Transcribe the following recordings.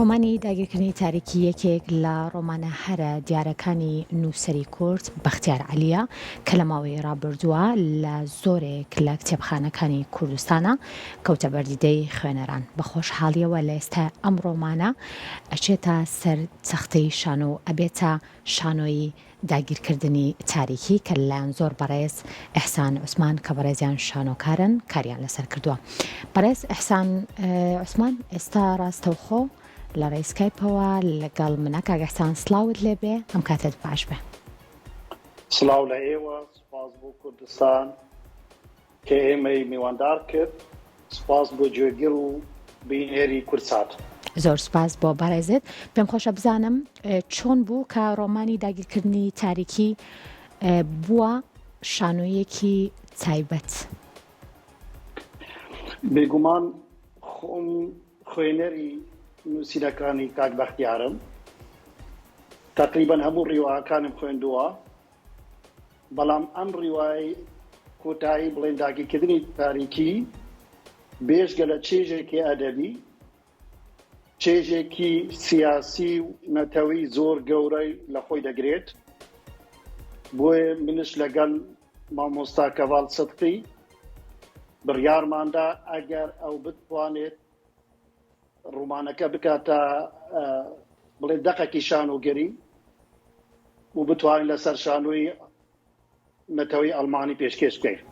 ڕۆمانی داگیرکردنی تاریکی یەکێک لە ڕۆمانە هەرە دیارەکانی نووسەری کورد بەختیار عەلییە کە لە ماوەی ڕابردووە لە زۆرێک لە کتێبخانەکانی کوردستانا کەوتە بەردیدەی خوێنەران. بە خۆشحاڵییەوە لە ئێستا ئەم ڕۆمانە ئەچێتە سەر تەختەی شانۆ و ئەبێتە شانۆیی داگیرکردنی تاریکی کە لەلایەن زۆر بەڕێز ئیحسان عوسمان کە بەڕێزیان شانۆکارن کاریان لەسەر کردووە. بەڕێز ئیحسان عوسمان ئێستا ڕاستەوخۆ لە ڕێی سکایپەوە لەگەڵ منە. کاک ئیحسان سڵاوت لێبێ، ئەم کاتەت باش بێ. سڵاو لە ئێوە، سوپاس بۆ کوردستان. کە ئێمەی میواندار کرد، سوپاس بۆ گوێگر و بینەری کوردسات. زۆر سوپاس بۆ بەڕێزت. پێم خۆشە بزانم چۆن بوو کە ڕۆمانی داگیرکردنی تاریکی بووە شانۆییەکی تایبەت؟ بێگومان خۆم خوێنەری نووسینەکانی کاک بەختیارم، تەقریبەن هەموو ڕیواکانم خوێندووە. بەڵام ئەم ڕیوایەی کۆتایی بڵێن داگیرکردنی تاریکی بێژگە لە چێژێکی ئەدەبی چێژێکی سیاسی و نەتەوەی زۆر گەورەی لە خۆی دەگرێت بۆیە منش لەگەڵ مامۆستا کەڤال سدقی بڕیارماندا ئەگەر ئەو بتوانێت ڕۆمانەکە بکاتە بڵێ دەقێکی شانۆگەری و بتوانین لەسەر شانۆی نەتەوەی ئەڵمانی پێشکێش بکەین.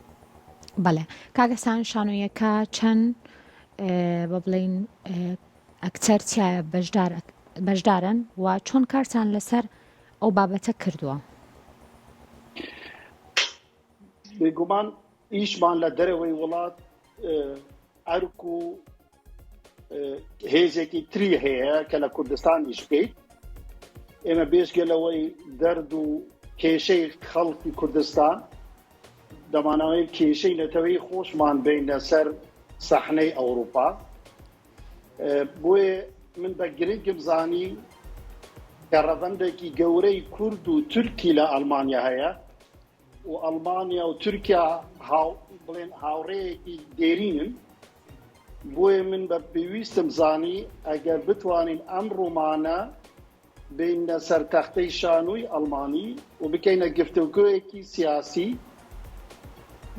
بەڵێ کاک ئەحسان شانۆیەکە چەند بە بڵین ئەکتەر تایە بەشدار بەشدارن و چۆن کارتان لەسەر ئەو بابەتە کردووە؟ بێگومان ئیشمان لە دەرەوەی وڵات ئەرک و هێزێکی تری هەیە کە لە کوردستان ئیش بکەیت ئێمە بێژگە لەوەی دەرد و کێشەی خەڵکی کوردستان دەمانەوەی کێشەی نەتەوەی خۆشمان بینە سەر سەحنەی ئەوروپا بۆیە من بە گرنگم زانی کە ڕەڤەندێکی گەورەی کورد و تورکی لە ئەڵمانیا هەیە و ئەڵمانیا و تورکیا هاو بڵێن هاوڕێیەکی دێرینن بۆیە من بە پێویستم زانی ئەگەر بتوانین ئەم ڕۆمانە بینە سەر تەختەی شانۆی ئەڵمانی و بکەینە گفتوگۆیەکی سیاسی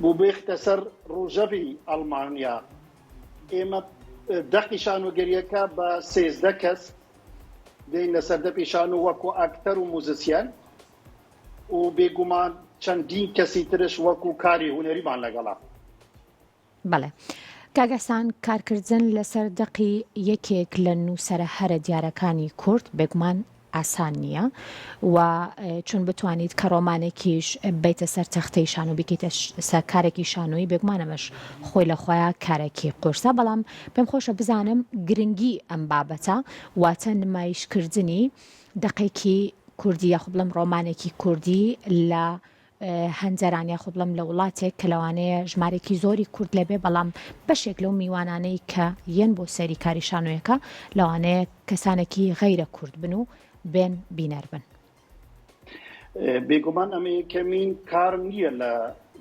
بۆ بێختە سەر ڕۆژەڤی ئەڵمانیا ئێمە دەقی شانۆگەریەکە بە 13 کەس دێینە سەر دەپی شانۆ وەکو ئەکتەر و موزیسیەن و بێگومان چەندین کەسی ترش وەکو کاری هونەریمان لەگەڵە. بەڵێ کاک ئیحسان کارکردن لەسەر دەقی یەکێک لە نووسەرە هەرە دیارەکانی کورد بێگومان ئاسان نییە و چون بتوانیت کە ڕۆمانێکیش بیتە سەر تەختەی شانۆ بیکەیتە سەر کارێکی شانۆیی بێگومان ئەمەش خۆی لە خۆیان کارێکی قورسە بەڵام پێم خۆشە بزانم گرنگی ئەم بابەتە واتە نمایشکردنی دەقێکی کوردی یاخود بڵێم ڕۆمانێکی کوردی لە هەنجەران یاخود بڵێم لە وڵاتێک کە لەوانەیە ژمارێکی زۆری کورد لەبێ بەڵام بەشێک لەو میوانانەی کە یەن بۆ سەیری کاری شانۆیەکە لەوانەیە کەسانێکی غەیرە کورد بن و بێن بینەر بن. بێگومان ئەمە یەکەمین کارم نییە لە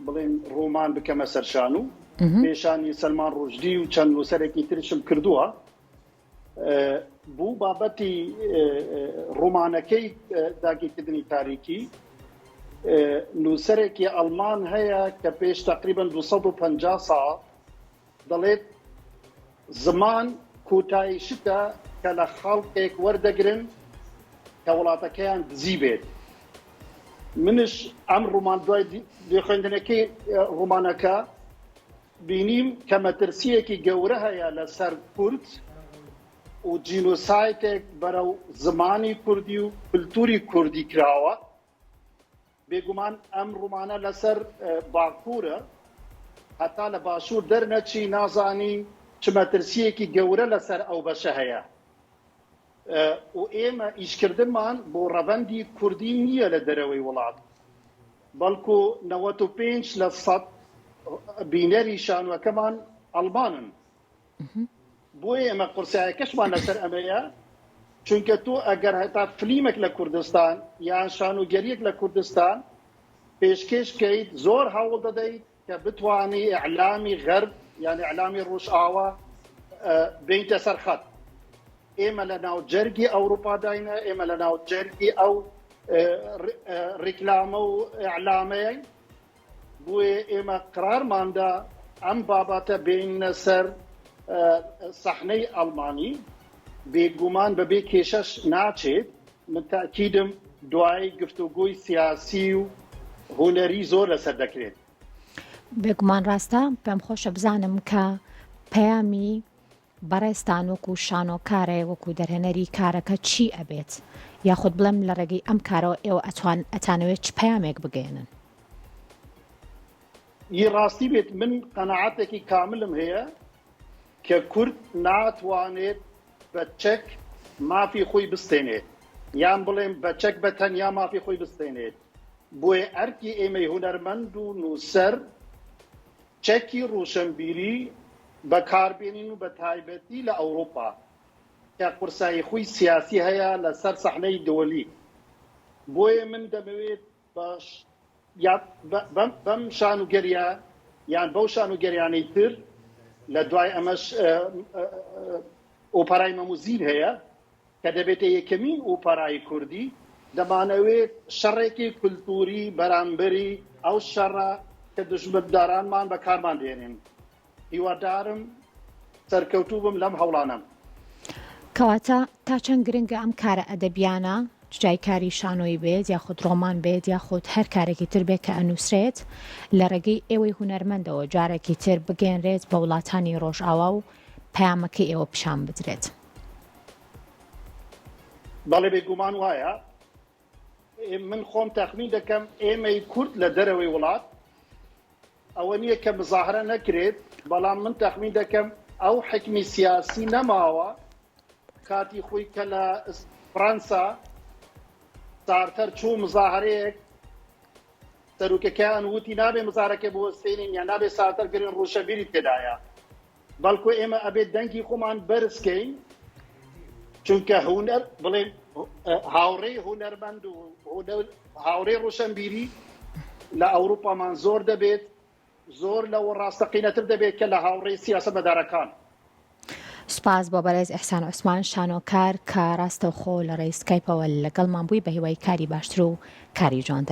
بڵێن ڕۆمان بکەمە سەر شانو پێشانی سەلمان ڕوشدی و چەند نووسەرێکی ترشم کردووە بوو بابەتی ڕۆمانەکەی داگیرکردنی تاریکی نووسەرێکی ئەڵمان هەیە کە پێش تقریبا 250 ساڵ دەڵێت زمان کۆتایی شتە کە لە خەڵکێک وەردەگرن کە وڵاتەکەیان دزی بێت منش ئەم ڕۆمان دوای خوێندنەکەی ڕۆمانەکە بینیم کە مەترسییەکی گەورە هەیە لەسەر کورد و جینۆسایتێک بەرەو زمانی کوردی و کولتوری کوردی کراوە. بێگومان ئەم ڕومانە لەسەر باکوورە، هەتا لە باشوور دەرنەچی نازانی چ مەترسییەکی گەورە لەسەر ئەو بەشە هەیە. و ئێمە ئیشکردنمان بۆ ڕەڤەندی کوردی نییە لە دەرەوەی وڵات، بەڵکو 95 لە سەد بینەری شانۆکەمان ئەڵمانن. بۆیە ئێمە قورسایەکەشمان لەسەر ئەمەیە، چونکە تۆ ئەگەر هەتا فلیمێک لە کوردستان یان شانۆگەریەک لە کوردستان پێشکێش بکەیت زۆر هەوڵ دەدەیت کە بتوانی ئیعلامی غەرب یان ئیعلامی ڕۆژئاوا بێیتە سەر خەت. ئێمە لە ناو جەرگی ئەوروپاداینە، ئێمە لە ناو جەرگی ئەو ڕیکلامە و ئیعلامەین، بۆیە ئێمە قرارماندا ئەم بابەتە بێنینە سەر سەحنەی ئەڵمانی، بێگومان بەبێ کێشەش ناچێت، من تەئکیدم دوای گفتوگۆی سیاسی و هونەری زۆر لەسەر دەکرێت. بێگومان ڕاستە، پێم خۆشە بزانم کە پەیامی بەڕێزتان وەکو شانۆکارێ وەکو دەرهێنەری کارەکە چی ئەبێت؟ یاخود بڵێم لە ڕێگەی ئەم کارەوە ئێوە ئەتوان ئەتانەوێت چ پەیامێک بگەیەنن؟ ی ڕاستی بێت من قەناعەتێکی کاملم هەیە کە کورد ناتوانێت بە چەک مافی خۆی بستێنێت یان بڵێم بە چەک بە تەنیا مافی خۆی بستێنێت بۆیە ئەرکی ئێمەی هونەرمەند و نووسەر چەکی ڕوشنبیری بەکاربێنین و بەتایبەتی لە ئەوروپا کە قورسایی خوی سیاسی هەیە لە سەر سەحنەی دۆلی بۆیە من دەمەوێت باش بەم شانوگەریە یان بەو شانوگەریانەی تر لە دوای ئەمەش ئۆپەرای مەموزین هەیە کە دەبێتە یەکەمین ئۆپەرای کوردی، دەمانەوێت شەڕێکی کولتووری بەرامبەری ئەو شەڕە کە دوژمندارانمان بەکارمان دێنن. هیوادارم سەرکەوتوو بم لەم هەوڵانەم. کەواتە تا چەند گرنگە ئەم کارە ئەدەبیانە، جای کاری شانۆیی بێت یاخود ڕۆمان بێت یاخود هەر کارێکی تر بێت کە ئەنووسرێت، لە ڕێگەی ئێوەی هونەرمەندەوە جارێکی تر بگەیەنرێت بە وڵاتانی ڕۆژئاوا و پەیامەکەی ئێوە پیشان بدرێت؟ بەڵێ بێگومان وایە من خۆم تەخمین دەکەم ئێمەی کورد لە دەرەوەی وڵات ئەوە نییە کە مزاهرە نەکرێت بەڵام من تەخمین دەکەم ئەو حکمی سیاسی نەماوە کاتی خۆی کە لە فڕەنسا سارتەر چوو مزاهرەیەک سەرۆکەکەیان وتی نابێ مزارەکە بوەستێنین یان نابێ سارتەر گرن ڕوشەبیری تێدایە بەڵکو ئێمە ئەبێت دەنگی خۆمان بەرز کەین چونکە هونەر بڵێن هاوڕێی هونەرمەند و هاوڕێی ڕوشەنبیری لە ئەوروپامان زۆر دەبێت زۆر لەوە ڕاستەقینەتر دەبێت کە لە هاوڕێی سیاسەتمەدارەکان. سوپاس بۆ بەرێز ئیحسان عوسمان شانۆکار کە ڕاستەوخۆ لە ڕێی سکایپەوە لەگەڵمان بووی بەهیوای کاری باشتر و کاری جوانتر.